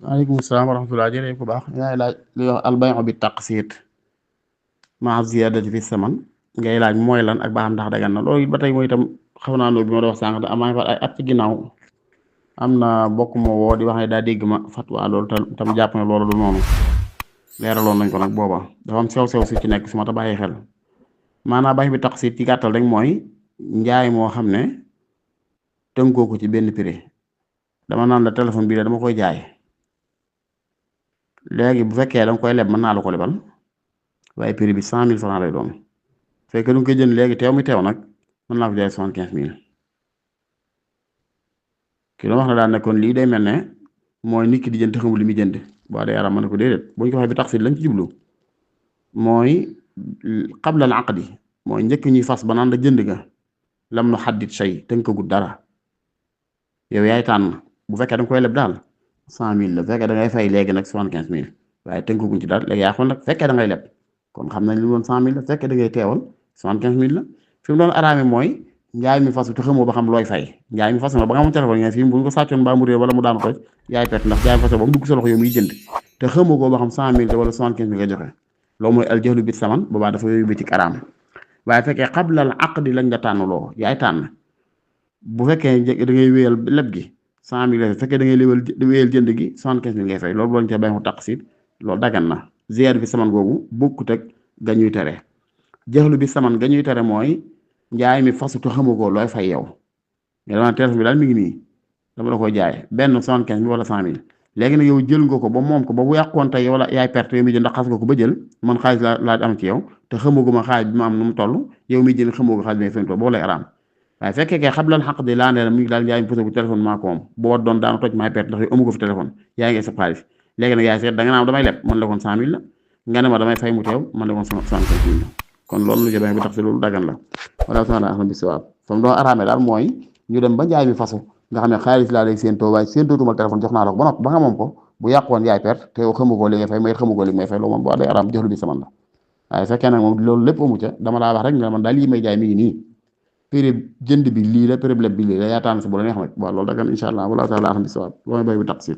waaleykum salaam wa rahmatulah jërëjëf bu baax yaay laaj li wax albayu bi taqsiit maa ziyadati fi saman ngay laaj mooy lan ak ba xam ndax dagan na loolu it ba tey mooy itam xaw naa noo bi ma doon wax sànq amaa fa ay at ci ginnaaw am na bokk ma woo di wax ne daa dégg ma fatwa loolu tam jàpp ne loolu du noonu leeraloon nañ ko nag booba dafa am sew-sew si ci nekk su ma ta bàyyi xel maanaam bay bi taqsiit ci gàttal rek mooy njaay moo xam ne tënkoo ko ci benn prix dama naan la téléphone bii la dama koy jaay léegi bu fekkee da nga koy leb mën naa la ko lebal waaye prix bi 100 000 francs lay doon fekkee du nga koy jënd léegi teew mi teew nag mën naa ko jaay 75 000 ki doon wax na daan ne kon lii day mel ne mooy nit ki di jënd te xamul li muy jënd boo dee yaram mën na ko déedéet bu ñu ko waxee bi tax si lañ ci jublu mooy qabla al aqdi mooy njëkk ñuy fas ba naan la jënd nga lam nu xaddit shay tënkagut dara yow yaay tànn bu fekkee da nga koy leb daal 100 000 la bu fekkee da ngay fay léegi nag 75 000 waaye tënkaguñ ci dara léegi yaa xool nag fekkee da ngay leb kon xam nañ li mu doon 100 000 la fekkee da ngay teewal 75 000 la fi mu doon araame mooy njaay mi fasu te xamoo ba xam looy fay njaay mi fasu nga ba nga amoon téléphone nga fi bu ñu ko sàccoon mbaa mu réer wala mu daanu toj yaay perte ndax njaay mi fasu ba mu dugg sa loxo yow muy jënd te xamoo ko ba xam 100 000 wala 75 000 nga joxe loolu mooy al jahlu bit saman boobaa dafa yooyu bitik araam waaye fekkee qabla al aqdi lañ la tànnloo yaay tànn bu fekkee da ngay wéyal leb gi 100 000 ngay fay fekkee da ngay wéyal jënd gi 75 000 ngay fay loolu boo ñu ca bay mu taqsiit loolu dagan na ziyaada bi saman googu bokkut ak ga ñuy tere jaxlu bi saman ga ñuy tere mooy njaay mi fasutu xamu ko looy fay yow nga dama téléphone bi daal mi ngi nii dama la koy jaay benn 75 000 wala 100 000 léegi nag yow jël nga ko ba moom ko ba bu yàqoon tey yow la yaay perte yow mi jël ndax xas nga ko ba jël man xaalis laa am ci yow te xamaguma xaalis bi ma am nu mu toll yow mi jël xamoo ko xaalis bi may fay toll boo lay araam waaye fekkee kay xablal xaq di laa ne mi ngi daal njaay mi bu téléphone maa ko moom boo doon daanu toj maay perte ndax yow amu ko fi téléphone yaa ngi sa xaalis léegi nag yaay seet da nga naan damay leb man la koon 100 000 la nga ne ma damay fay mu teew man la koon 75 000 la kon loolu lu jëbee bi tax si loolu dagan la wala taala ahlam bisawaab fa mu doon araame daal mooy ñu dem ba njaay mi fasu nga xam ne xaalis laa lay séentoo waaye séentootuma téléphone jox naa la ko ba noppi ba nga moom ko bu yàqoon yaay perte te yow xamu ko li ngay fay may xamu ko li may fay loolu moom boo day araam joxlu bi saman la waaye fekkee nag moom loolu lépp amu ca dama laa wax rek ne man daal lii may jaay mi ngi nii prix jënd bi lii la prix leb bi lii la yaa tànn si bu la neex nag waaw loolu dagan incha allah wala taala ahlam bisawaab loolu bay bi tax si